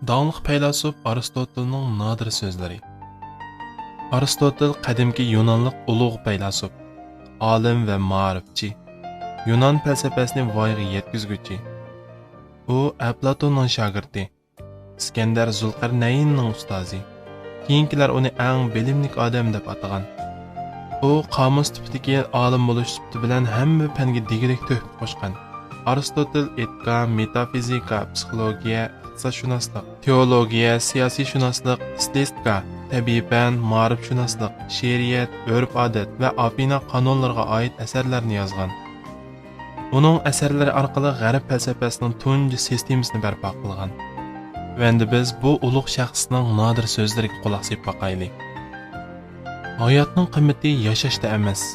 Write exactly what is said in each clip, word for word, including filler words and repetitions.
داڭلىق پەيلاسوپ ئارستوتىلنىڭ نادىر سۆزلىرى. ئارستوتىل قەدىمكى يۇنانلىق ئۇلۇغ پەيلاسوپ، ئالىم ۋە مائارىپچى. يۇنان پەلسەپىسىنى ۋايىغا يەتكۈزگۈچى. ئۇ ئەپلاتوننىڭ شاگىرتى، ئىسكەندەر زۇلقەرنەيننىڭ ئۇستازى. كېيىنكىلەر ئۇنى ئەڭ بىلىملىك ئادەم دەپ ئاتىغان. ئۇ قامۇس تىپىدىكى ئالىم بولۇش سۈپىتى بىلەن ھەممە پەنگە دېگۈدەك تۆھپە قوشقان. ئارستوتىل ئېتىكا، مېتافىزىكا، پسىخولوگىيە، ئىقتىسادشۇناسلىق، تېئولوگىيە، سىياسىيشۇناسلىق، ئىستىلىستىكا، تەبىئىي پەن، مائارىپشۇناسلىق، شېئىرىيەت، ئۆرپ-ئادەت ۋە ئافىنا قانۇنلىرىغا ئائىت ئەسەرلەرنى يازغان. ئۇنىڭ ئەسەرلىرى ئارقىلىق غەرب پەلسەپىسىنىڭ تۇنجى سىستېمىسىنى بەرپا قىلغان. ئەمدى بىز بۇ ئۇلۇغ شەخسنىڭ نادىر سۆزلىرىگە قۇلاق سېلىپ باقايلى. ھاياتنىڭ قىممىتى ياشاشتا ئەمەس،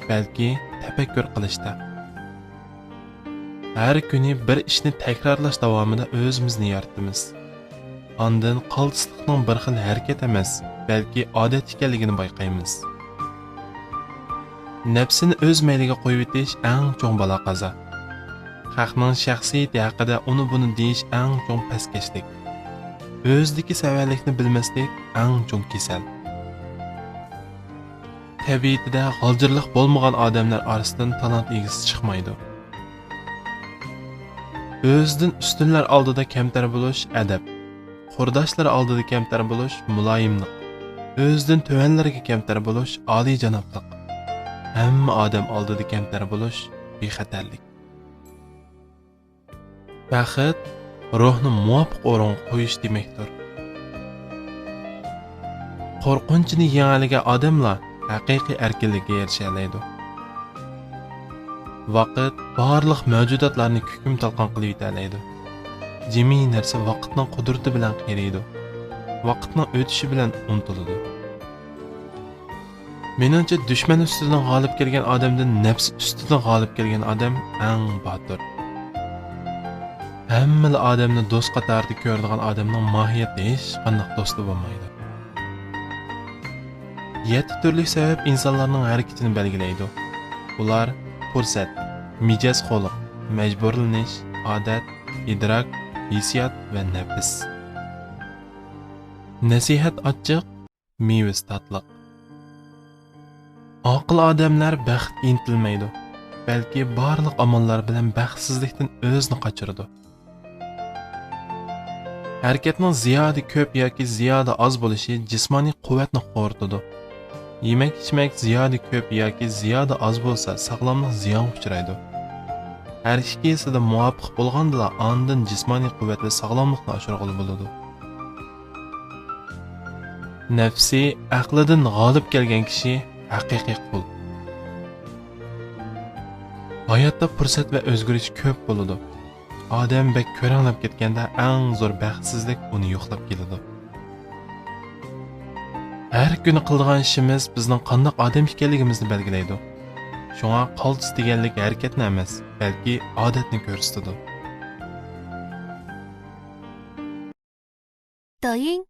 بەلكى تەپەككۇر قىلىشتا. ھەر كۈنى بىر ئىشنى تەكرارلاش داۋامىدا ئۆزىمىزنى يارىتىمىز. ئاندىن قالتىسلىقنىڭ بىر خىل ھەرىكەت ئەمەس، بەلكى ئادەت ئىكەنلىكىنى بايقايمىز. نەپسىنى ئۆز مەيلىگە قويۇۋېتىش ئەڭ چوڭ بالا-قازا. خەقنىڭ شەخسىيىتى ھەققىدە ئۇنى-بۇنى دېيىش ئەڭ چوڭ پەسكەشلىك. ئۆزىدىكى سەۋەنلىكنى بىلمەسلىك ئەڭ چوڭ كېسەل. تەبىئىتىدە غالجىرلىق بولمىغان ئادەملەر ئارىسىدىن تالانت ئىگىسى چىقمايدۇ. ئۆزىدىن ئۈستۈنلەر ئالدىدا كەمتەر بولۇش ئەدەپ، قۇرداشلىرى ئالدىدا كەمتەر بولۇش مۇلايىملىق، ئۆزىدىن تۆۋەنلەرگە كەمتەر بولۇش ئالىيجانابلىق، ھەممە ئادەم ئالدىدا كەمتەر بولۇش بىخەتەرلىك. بەخت روھنى مۇۋاپىق ئورۇنغا قويۇش دېمەكتۇر. قورقۇنچنى يېڭەلىگەن ئادەملا ھەقىقىي ئەركىنلىككە ئېرىشەلەيدۇ. ۋاقىت بارلىق مەۋجۇداتلارنى كۈكۈم-تالقان قىلىۋېتەلەيدۇ. جىمى نەرسە ۋاقىتنىڭ قۇدرىتى بىلەن قېرىيدۇ. ۋاقىتنىڭ ئۆتۈشى بىلەن ئۇنتۇلىدۇ. مېنىڭچە، دۈشمەن ئۈستىدىن غالىب كەلگەن ئادەمدىن نەپس ئۈستىدىن غالىب كەلگەن ئادەم ئەڭ باتۇر. ھەممىلا ئادەمنى دوست قاتارىدا كۆرىدىغان ئادەمنىڭ ماھىيەتتە ھېچقانداق دوستى بولمايدۇ. يەتتە تۈرلۈك سەۋەب ئىنسانلارنىڭ ھەرىكىتىنى بەلگىلەيدۇ. ئۇلار پۇرسەت، مىجەز-خۇلق، مەجبۇرلىنىش، ئادەت، ئىدراك، ھېسسىيات ۋە نەپس. نەسىھەت ئاچچىق، مېۋىسى تاتلىق. ئاقىل ئادەملەر بەختكە ئىنتىلمەيدۇ، بەلكى بارلىق ئاماللار بىلەن بەختسىزلىكتىن ئۆزىنى قاچۇرىدۇ. ھەرىكەتنىڭ زىيادە كۆپ ياكى زىيادە ئاز بولۇشى جىسمانىي قۇۋۋەتنى خورىتىدۇ. يېمەك-ئىچمەك زىيادە كۆپ ياكى زىيادە ئاز بولسا، ساغلاملىق زىيانغا ئۇچرايدۇ. ھەر ئىككىسىدە مۇۋاپىق بولغاندىلا، ئاندىن جىسمانىي قۇۋۋەت ۋە ساغلاملىقنى ئاشۇرغىلى بولىدۇ. نەپسى ئەقلىدىن غالىب كەلگەن كىشى ھەقىقىي قۇل. ھاياتتا پۇرسەت ۋە ئۆزگىرىش كۆپ بولىدۇ. ئادەم بەك كۆرەڭلەپ كەتكەندە، ئەڭ زور بەختسىزلىك ئۇنى يوقلاپ كېلىدۇ. ھەر كۈنى قىلىدىغان ئىشىمىز بىزنىڭ قانداق ئادەم ئىكەنلىكىمىزنى بەلگىلەيدۇ. شۇڭا قالتىس دېگەنلىك ھەرىكەتنى ئەمەس، بەلكى ئادەتنى كۆرسىتىدۇ. دايىڭ